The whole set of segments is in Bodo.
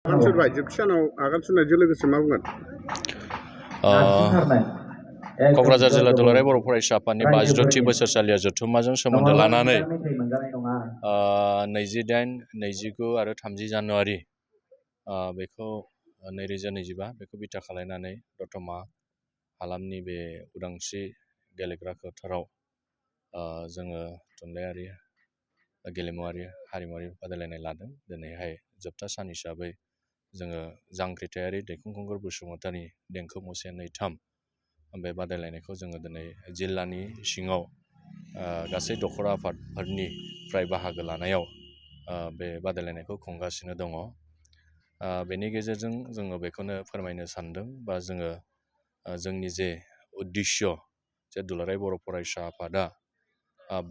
आगान सुरबाय जोबसानाव आगान सुरनायजों लोगोसे मा बुंगोन? क'क्राझार जिल्ला दुलाराय बर' फरायसा आफादनि 52थि बोसोरसालिया जथुम्माजों सोमोन्दो लानानै 28, 29 आरो 30 जानुवारि बेखौ 2025 बेखौ बिथा खालामनानै दतमा हालामनि बे उदांस्रि गेलेग्रा फोथाराव जोङो थुनलाइयारि गेलेमुवारि हारिमुवारि बादायलायनाय लादों। दिनैहाय जोबथा सान हिसाबै जोङो जांख्रिथायारि दैखं खुंगुर बसुमतारी देंखो मुसे 2-3 बे बादायलायनायखौ जोङो दिनै जिल्लानि सिङाव गासै दखरा आफादफोरनिफ्राय बाहागो लानायाव बे बादायलायनायखौ खुंगासिनो दङ। बेनि गेजेरजों जोङो बेखौनो फोरमायनो सानदों बा जोङो जोंनि जे उद्दिश्य जे दुलाराय बर' फरायसा आफादा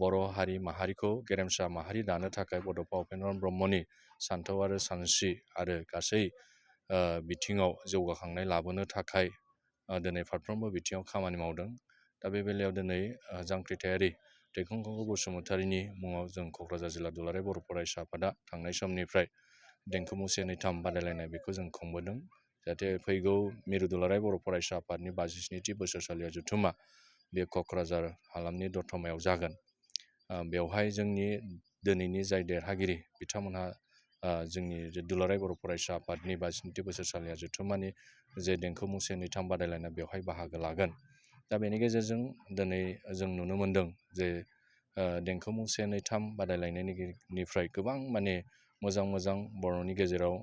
बर' हारि माहारिखौ गेरेमसा माहारि दानो थाखाय बड'फा उपेन्द्र ब्रह्मनि सान्थौ आरो सानस्रि आरो गासै बिथिङाव जौगाखांनाय लाबोनो थाखाय दिनै फारफ्रोमबो बिथिङाव खामानि मावदों। दा बे बेलायाव दिनै जांख्रिथायारि दैखं खुंगुर बसुमतारीनि मुङाव जों क'क्राझार जिल्ला दुलाराय बर' फरायसा आफादा थांनाय समनिफ्राय देंखो मुसे 2-3 बादायलायनाय बेखौ जों खुंबोदों। जाहाथे फैगौ मिरु दुलाराय बर' फरायसा आफादनि 57थि बोसोरसालिया जथुम्मा बे क'क्राझार हालामनि दतमायाव जागोन। बेवहाय जोंनि दिनैनि जाय देरहागिरि बिथांमोनहा जोंनि जे दुलाराय बर' फरायसा आफादनि 52थि बोसोरसालिया जथुम्मानि जे देंखो मुसे 2-3 बादायलायनाय बेवहाय बाहागो लागोन। दा बेनि गेजेरजों दिनै जों नुनो मोन्दों जे देंखो मुसे 2-3 बादायलायनायनिफ्राय गोबां माने मोजां बर'नि गेजेराव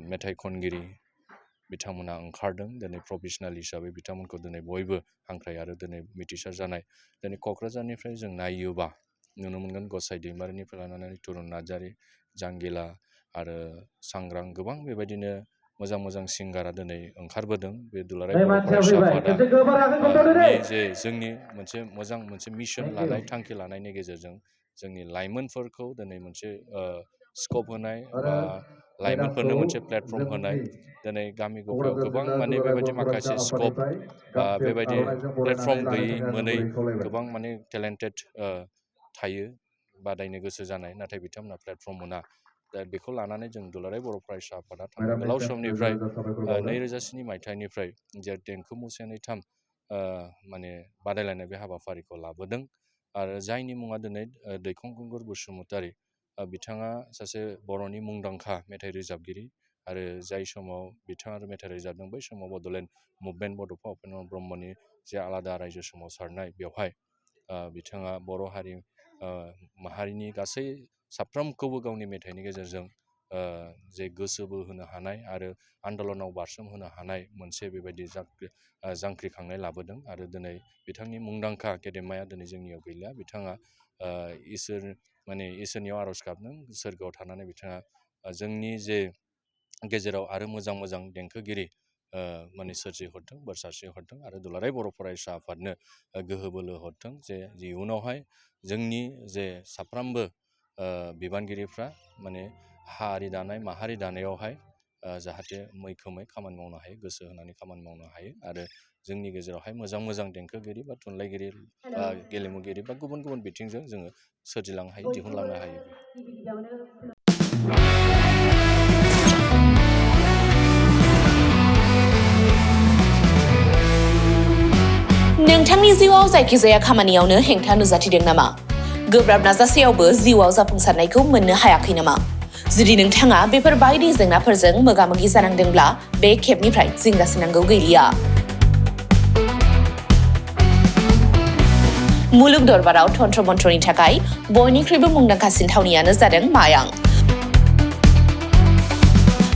मेथाइ खनगिरि बिथांमोना ओंखारदों। दिनै प्रफेसनेल हिसाबै बिथांमोनखौ दिनै बयबो हांख्राय आरो दिनै मिथिसार जानाय। दिनै क'क्राझारनिफ्राय जों नायोबा नुनो मोनगोन गसाइ दैमारिनिफ्राय लानानै तुरुन नार्जारि, जांगिला आरो सांग्रां गोबां बेबायदिनो मोजां सिंगारा दिनै ओंखारबोदों। बे दुलाराय बर' फरायसा आफादा जे जोंनि मोनसे मिशन लानाय थांखि लानायनि गेजेरजों जोंनि लाइमोनफोरखौ दिनै मोनसे स्कप होनाय बा लाइमोनफोरनो मोनसे प्लेटफर्म होनाय। दिनै गामि गफायाव गोबां माने बेबायदि माखासे स्कप बा बेबायदि प्लेटफर्म गैयै मोनै गोबां माने टेलेन्टेड थायो बादायनो गोसो जानाय, नाथाय बिथांमोना प्लेटफर्म मोना। दा बेखौ लानानै जों दुलाराय बर' फरायसा आफादा थांनाय गोलाव समनिफ्राय 2007 मायथाइनिफ्राय जे देंखो मुसे 2-3 माने बादायलायनाय बे हाबाफारिखौ लाबोदों। आरो जायनि मुङा दिनै दैखं खुंगुर बसुमतारी बिथाङा सासे बर'नि मुंदांखा मेथाइ रोजाबगिरि आरो जाय समाव बिथाङा मेथाइ रोजाबदों बै समाव बड'लेण्ड मुभमेन्ट बड'फा उपेन्द्र ब्रह्मनि जे आलादा रायजो सोमावसारनाय बेवहाय बिथाङा बर' हारि माहारिनि गासै साफ्रोमखौबो गावनि मेथाइनि गेजेरजों जे गोसो बोहोनो हानाय आरो आन्दलनाव बारसोमहोनो हानाय मोनसे बेबायदि जांख्रिखांनाय लाबोदों। आरो दिनै बिथांनि मुंदांखा गेदेमाया दिनै जोंनियाव गैला। बिथाङा इसोरनियाव आर'ज गाबदों सोरगोआव थानानै बिथाङा जोंनि जे गेजेराव आरो मोजां देंखोगिरि माने सोरजिहरथों, बोर सारस्रिहरथों आरो दुलाराय बर' फरायसा आफादनो गोहो बोलो हरथों जे इयुनावहाय जोंनि जे साफ्रोमबो बिबानगिरिफ्रा माने हारि दानाय माहारि दानायावहाय जाहाथे मैखोमै खामानि मावनो हायो, गोसो होनानै खामानि मावनो हायो आरो जोंनि गेजेरावहाय मोजां देंखोगिरि बा थुनलाइगिरि बा गेलेमुगिरि बा गुबुन बिथिंजों जोङो सोरजिलांनो हायो, दिहुनलांनो हायो। नोंथांनि जिउआव जायखिजाया खामानियावनो हेंथा नुजाथिदों नामा? गोब्राब नाजासेयावबो जिउआव जाफुंसारनायखौ मोननो हायाखै नामा? जुदि नोंथाङा बेफोर बायदि जेंनाफोरजों मोगा-मोगि जानांदोंब्ला बे खेबनिफ्राय जिंगासिनांगौ गैलिया। मुलुग दरबाराव तन्त्र मन्त्रनि थाखाय बयनिख्रुइबो मुंदांखासिन थावनियानो जादों मायां।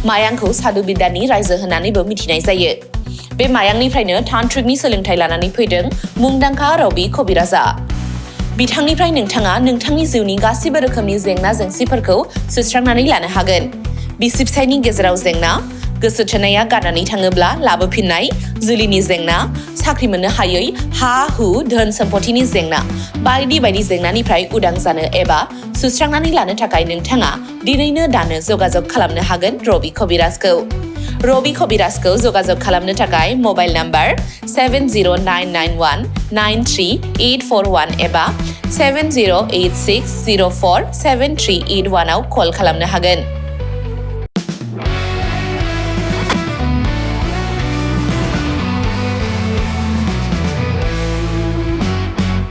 मायांखौ सादु बिद्यानि रायजो होननानैबो मिथिनाय जायो। बे मायांनिफ्रायनो तान्त्रिकनि सोलोंथाइ लानानै फैदों मुंदांखा रबि कबिराजआ। बिथांनिफ्राय नोंथाङा नोंथांनि जिउनि गासिबो रोखोमनि जेंना जेंसिफोरखौ सुस्रांनानै लानो हागोन। बिसि फिसायनि गेजेराव जेंना, गोसो थोनाया गारनानै थाङोब्ला लाबोफिननाय, जुलिनि जेंना, साख्रि मोननो हायै, हा-हु, धोन सम्पथिनि जेंना बायदि जेंनानिफ्राय उदां जानो एबा सुस्रांनानै लानो थाखाय नोंथाङा दिनैनो दानो जगाजग खालामनो हागोन रबि कबिराजखौ। रबि कबिराजखौ जगाजग खालामनो थाखाय मबाइल नाम्बार 7099193841 एबा 7086047381 आव कल खालामनो हागोन।